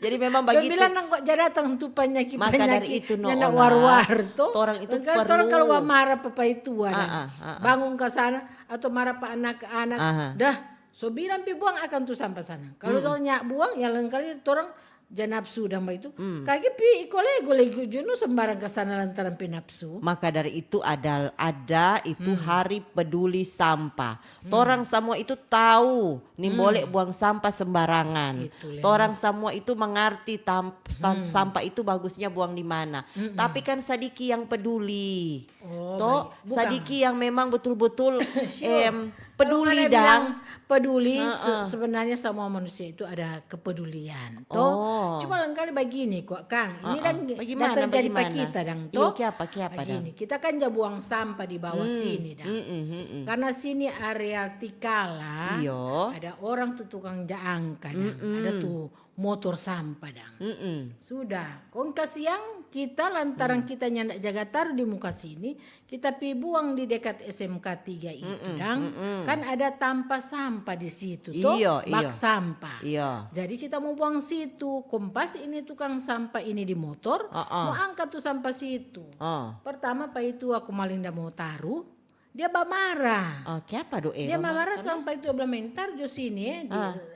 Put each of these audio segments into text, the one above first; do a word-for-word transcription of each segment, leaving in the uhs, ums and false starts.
Jadi memang bagitu. Bilang nang kok ja datang tu panyaki-panyaki itu, no, nyanda war-war to. Torang itu torang kalau marah pa paitua, bangun ka sana atau marah pa anak-anak, dah, so bilang pi buang akang tu sampa sana. Kalau dorang nya buang, ya lain kali torang ja napsu dang baitu. Kage pi iko lego, lego jo no sembarang ka sana lantaran pe napsu. Maka dari itu ada, ada itu hari peduli sampah. Torang samua itu tau nimbole buang sampa sembarangan. Torang samua itu mangarti sampa itu bagusnya buang di mana. Tapi kan sadiki yang peduli. To, sadiki yang memang betul-betul peduli dang. Peduli, sebenarnya samua manusia itu ada kepedulian. To, cuma lengkali bagini kwa, Kang. Ini dang terjadi pa kita dang, to. Kiapa, kiapa dang? Kita kan ja buang sampa di bawa sini dang. Karna sini area tikala, ada orang tu tukang ja angka dang. Ada tu motor sampa dang. Sudah, kong kasiang kita lantaran kita nyanda jaga taru di muka sini, kita pi buang di dekat S M K tiga itu dang. Kan ada tampa sampa di situ to, bak sampa. Jadi kita mo buang situ, kong pas ini tukang sampa ini di motor mo angka tu sampa situ. Pertama pa itu aku malinda mo taru, dia bamara. Oh, kiapa do, eh? Dia bamara sampa itu bilang, "Mentar jo sini, eh."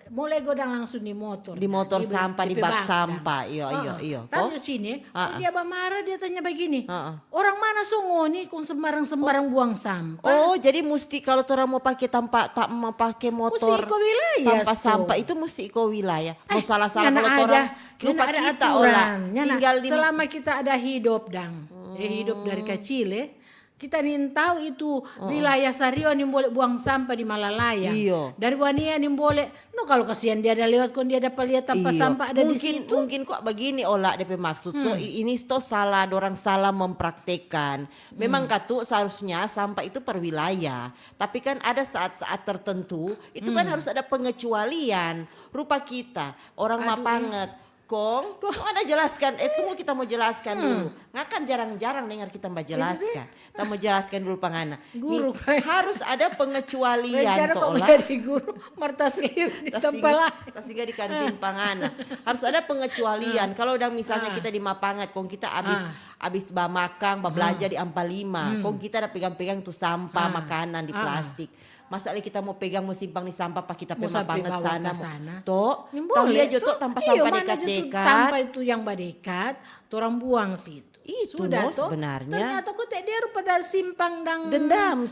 Mo lego dang langsung di motor. Di motor sampa, di bak sampa. Iyo, iyo, iyo. Tar jo sini, eh. Dia bamara, dia tanya bagini, "Orang mana so ngoni kong sembarang-sembarang buang sampa?" Oh, jadi musti kalau torang mo pake tampa, ta-, mo pake motor, musti iko wilayah tampa sampa itu musti iko wilayah. Mo salah-salah kalau torang lupa kita, ola. Tinggal di selama kita ada hidup dang. Eh, hidup dari kacil, eh. Kita nintau itu wilayah Sario nimbole buang sampa di Malalaya. Iyo. Dari Wania nimbole, no, kalu kasihan dia ada lewat kong dia dapa lia tampa sampa ada di situ. Mungkin kwa bagini, ola, depe maksud. So, i-, ini sto salah, dorang salah mempraktekkan. Memang katu seharusnya sampa itu per wilayah. Tapi kan ada saat-saat tertentu, itu kan harus ada pengecualian. Rupa kita, orang Mapanget, Kong, kong ada jelaskan, eh, tunggu, kita mo jelaskan dulu. Ngakan jarang-jarang dengar kita mo jelaskan. Kita mo jelaskan dulu pa ngana. Guru. Harus ada pengecualian to, ola. Jadi guru, mar tasingga di kantin pa ngana. Harus ada pengecualian. Kalau dang misalnya kita di Mapanget, kong kita abis, abis bamakang, bablanja di Ampa Lima, kong kita ada pegang-pegang tu sampa makanan di plastik. Masa lei kita mo pegang, mo simpang di sampa pa kita pe Mapanget sana, to? Tau lia jo to, tampa sampa dekat-dekat. Tampa itu yang badekat, torang buang situ. Itu no sebenarnya. Ternyata kote dia rupa da simpang dang dendam.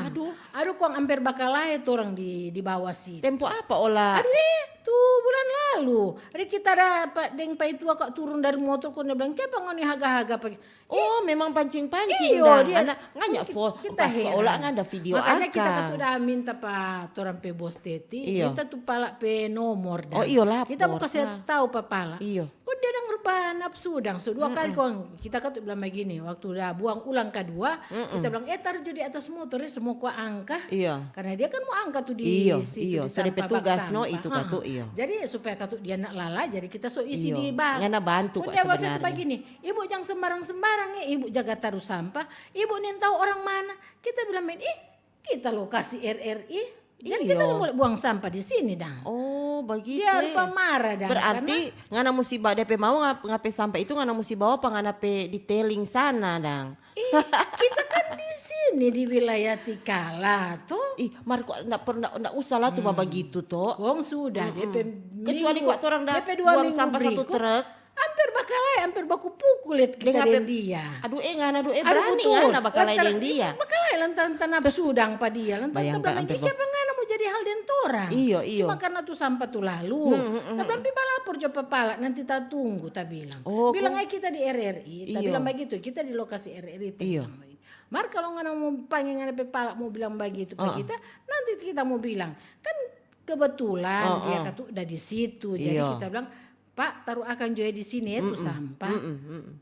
Aduh. Aduh, kong amper bakalae torang di, di bawa situ. Tempo apa, ola? Aduh, eh, tu bulan lalu. Ada kita ada deng paitua kak turun dari motor, kong dia bilang, "Kiapa ngoni haga-haga pagi?" Oh, memang pancing-pancing dang. Iyo, dia ngana, ngana fo, kita pas heran. Ola ngana ada video akang. Makanya kita katu da minta pa torang pe bos Teti, minta tu pala pe nomor dang. Oh, iyo, lapor. Kita mo kase tau pa pala. Iyo. Kong dia dang rupa napsu dang. So dua kali kong kita katu bilang bagini, waktu da buang ulang kadua, kita bilang, "Eh, taru jo di atas motor, eh, semua kwa angka." Iyo. Karena dia kan mo angka tu di situ, di tampa bak sampa. Iyo, iyo. So depe tugas no itu katu, iyo. Jadi supaya katu dia ndak lala, jadi kita so isi di bak. Ngana bantu kwa sebenarnya. Kong dia waktu itu bagini, "Ibu jang sembarang-sembarang ya, ibu jaga taru sampa, ibu nintau orang mana." Kita bilang, "Main, ih, kita lokasi R R I. Jadi kita ndak boleh buang sampa di sini dang." Oh, bagitu. Dia rupa marah dang. Berarti ngana musti bawa depe mau ngap-, ngape sampa itu ngana musti bawa pa ngana pe detailing sana dang. Ih, kita kan di sini di wilayah Tikala to. Ih, mar kwa ndak pernah, ndak usah lah tu bagitu to. Kong sudah, depe minggu, depe dua minggu berikut. Kecuali kwa torang da buang sampa satu truk. Amper bakalae, amper baku pukul kita deng dia. Aduh, eh, ngana, aduh, eh, berani ngana bakalae deng dia. Bakalae lantaran tanapsu dang pa dia, lantaran ta bilang, "Ih, kiapa ngana mo jadi hal deng torang?" Iyo, iyo. Cuma karna tu sampa tu lalu. Ta bilang, "Pi balapor jo pa pala, nanti ta tunggu," ta bilang. Bilang ai kita di R R I, ta bilang bagitu, "Kita di lokasi R R I," ta bilang bagitu. Mar kalu ngana mo pangge ngana pe pala mo bilang bagitu pa kita, nanti kita mo bilang. Kan kebetulan dia katu da di situ, jadi kita bilang, "Pak, taru akang jo di sini ya tu sampa."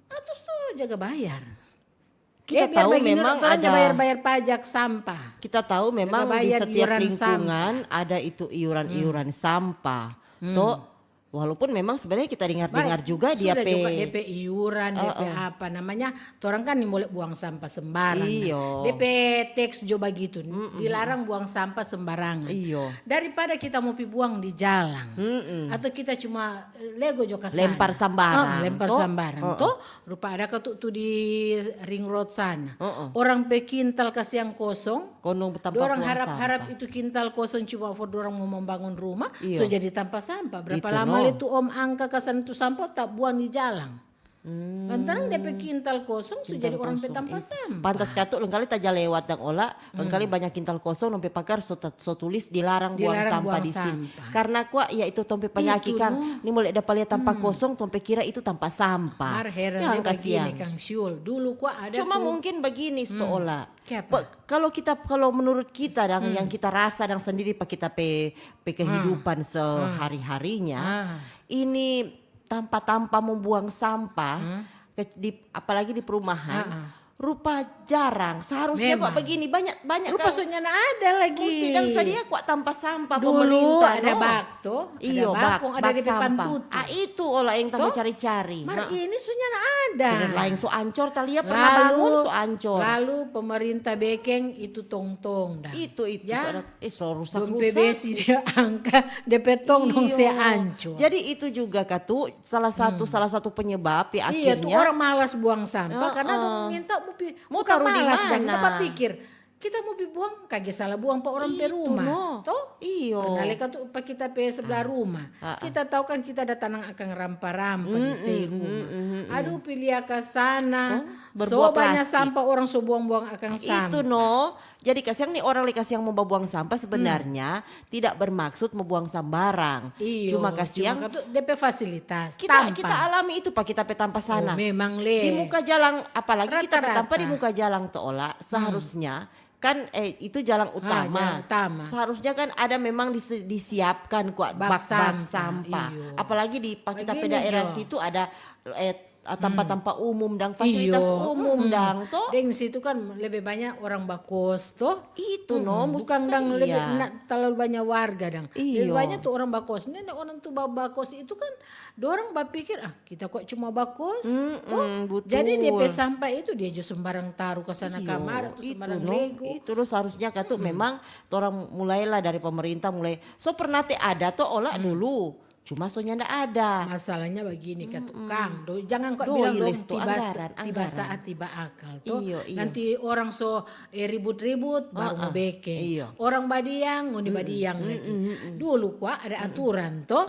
Atus tu jaga bayar. Kita tau memang ada bayar-bayar pajak sampa. Kita tau memang di setiap lingkungan ada itu iuran-iuran sampa. To, Walaupun memang sebenarnya kita dengar-dengar juga dia pe, dia pe iuran, dia pe apa namanya, torang kan nimbole buang sampah sembarang. Iyo. Dia pe teks jo bagitu, dilarang buang sampah sembarangan. Iyo. Daripada kita mo pi buang di jalang, atau kita cuma lego jo ka sana. Lempar sambarang. Lempar sambarang to. Rupa ada katu tu di ring road sana. Orang pe kintal kasiang kosong. Dorang harap-harap itu kintal kosong cuma for dorang mo membangun rumah, so jadi tampa sampah. Berapa lama le tu om angka kasan tu sampah ta buang di jalang. Lantaran dia pe kintal kosong so jadi orang pe tampa sampah. Pantas katu lengkali taja lewat dang ola, lengkali banyak kintal kosong dong pe pagar so, so tulis dilarang buang sampah di sini. Karena kwa ya itu tong pe panyaki kang, ni mulai dapa lia tampa kosong tong pe kira itu tampa sampah. Mar heran dia bagini kang Syul. Dulu kwa ada. Cuma mungkin bagini sto ola. Kalau kita, kalau menurut kita dang yang kita rasa dang sendiri pa kita pe, pe kehidupan sehari-harinya, ini tampa-tampa membuang sampah, di, apalagi di perumahan, rupa jarang. Seharusnya kok begini, banyak, banyak. Rupa so nyanda ada lagi. Musti dang sadia kok tampa sampah pemerintah. Dulu ada bak to, ada bakong, ada depe pantutu. Ah, itu ola yang tong cari-cari. Mar ini so nyanda ada. Laeng so ancor, talia pernah bangun so ancor. Lalu pemerintah bekeng itu tong-tong dang. Itu, itu. Eh, so rusak-rusak. Dong pe besi dia angka, depe tong dong se ancor. Jadi itu juga katu salah satu, salah satu penyebab ya akhirnya. Iya, tu orang malas buang sampah karena dong minta mo pi, bukan malas dang, dapa pikir. Kita mo pi buang, kage salah buang pa orang pe rumah. To? Iyo. Pernah le katu pa kita pe sebelah rumah. Kita tau kan kita ada tanang akang rampa-rampa di sei rumah. Aduh, pi lia ka sana. So banya sampah orang so buang-buang akang sampah. Itu no. Jadi kasiang ni orang le kasiang mo babuang sampah sebenarnya tidak bermaksud mo buang sambarang. Iyo, cuma kasiang depe fasilitas. Kita, kita alami itu pa kita pe tampa sana. Memang le. Di muka jalang, apalagi kita pe tampa di muka jalang to ola, seharusnya kan, eh, itu jalang utama. Seharusnya kan ada memang disiapkan kwa bak-bak sampah. Apalagi di pa kita pe daerah situ ada, eh, tampa-tampa umum dang, fasilitas umum dang to. Deng situ kan lebe banya orang bakos to. Itu no, bukan dang lebe talalu banya warga dang. Lebe banya tu orang bakos. Nene orang tu bakos itu kan dorang bapikir, ah, kita kok cuma bakos to. Jadi dia pe sampah itu dia jo sembarang taru ka sana kamar atau sembarang lego. Itu no seharusnya katu memang torang mulailah dari pemerintah mulai. So pernah te ada to ola dulu. Cuma so nyanda ada. Masalahnya bagini katu kang, jangan kok bilang dong tiba saat tiba akal to. Nanti orang so, eh, ribut-ribut baru mo bekeng. Orang badiang ngoni badiang lagi. Dulu kwa ada aturan to.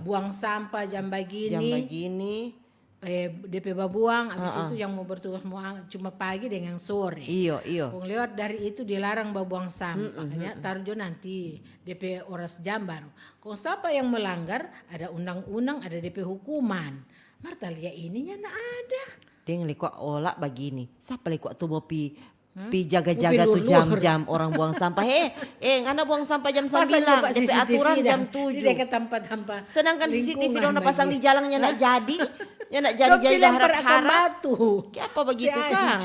Buang sampah jam bagini. Eh, depe babuang, abis itu yang mo bertugas mo cuma pagi deng yang sore. Iyo, iyo. Kong lewat dari itu dilarang babuang sampah, makanya taru jo nanti depe oras jam baru. Kong sapa yang melanggar, ada undang-undang, ada depe hukuman. Mar talia ini nyanda ada. Deng le kwa ola bagini, sapa le kwa tu mo pi pi jaga-jaga tu jam-jam orang buang sampah. He, eh, ngana buang sampah jam sambilang, depe aturan jam tujuh. Sedangkan C C T V dong da pasang di jalang nyanda jadi. Nyanda jadi, jadi harap-harap. Kiapa bagitu kang?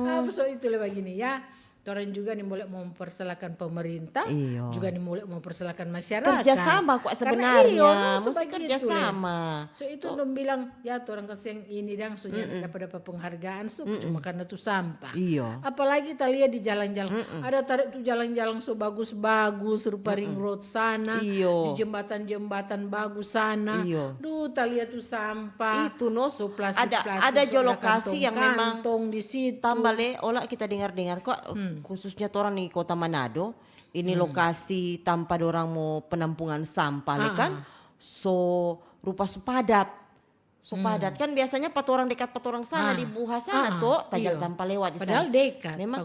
Apa so itu le bagini ya? Torang juga nimbole mo mempersalahkan pemerintah, juga nimbole mo mempersalahkan masyarakat. Kerja sama kwa sebenarnya, musti kerja sama. So itu dong bilang ya torang kasiang ini dang so nyanda dapa-dapa penghargaan so cuma karna tu sampah. Apalagi talia di jalang-jalang. Ada tare tu jalang-jalang so bagus-bagus rupa ring road sana, di jembatan-jembatan bagus sana. Duh, talia tu sampah. Itu no, so plastik-plastik, ada jo lokasi yang memang kantong di situ. Tambah le, ola kita dengar-dengar kwa, khususnya torang di kota Manado, ini lokasi tampa dorang mo penampungan sampah le kan, so rupa so padat. So padat kan biasanya pa torang dekat pa torang sana di Buha sana to, tajang tampa lewat di sana. Padahal dekat memang,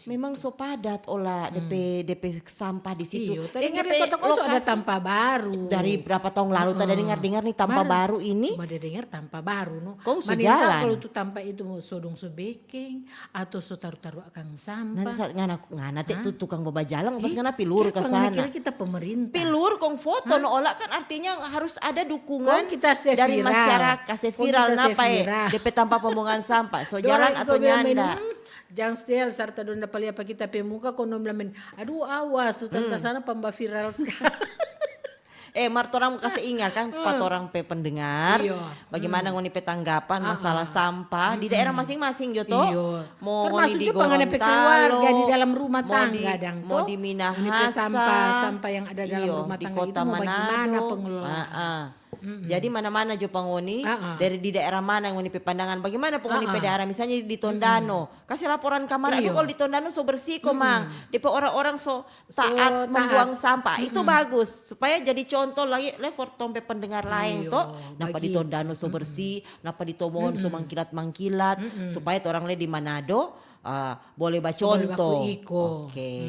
memang so padat ola depe, depe sampah di situ. Iyo, tadi kan di Kota Koso ada tampa baru. Dari berapa tahun lalu tada dengar-dengar ni tampa baru ini. Cuma ada dengar tampa baru no. Kong so jalan. Kalau tu tampa itu mo so dong so bekeng atau so taru-taru akang sampah. Ngana te tu tukang babajalang pas ngana pi lur ka sana. Kita pemerintah. Pi lur kong foto no ola kan artinya harus ada dukungan dari masyarakat. Kase viral napa e? Depe tampa pembuangan sampah. So jalan atau nyanda? Jang stel sarta dong dapa lia pa kita pe muka kong dong bilang, aduh awas tu tanta sana pamba viral skali. Eh, mar torang mo kase ingat kan, pa torang pe pendengar, Iyo. Bagaimana ngoni pe tanggapan masalah sampah di daerah masing-masing jo to? Iyo. Mo Termasuk ngoni di juga ngoni pe Gorontalo, keluarga di dalam rumah mo di, tangga dang mo to. di Minahasa, Ngoni pe sampah, sampah yang ada dalam iyo, rumah di tangga kota itu mau bagaimana Manado. pengelolaan? Ah, ah. Jadi mana-mana jo pa ngoni, Ah, ah. dari di daerah mana ngoni pe pandangan, bagaimana pa ngoni pe daerah, misalnya di Tondano, kasih laporan kamar, aduh Iyo. Kalau di Tondano so bersih komang, depe orang-orang so taat taat. membuang sampah, itu bagus supaya jadi contoh lagi le for tong pe pendengar lain Iyo, to. Napa di bagitu. Tondano so bersih, napa di Tomohon so mangkilat-mangkilat, supaya torang le di Manado ah, boleh Boleh bacontoh. baku iko. Oke.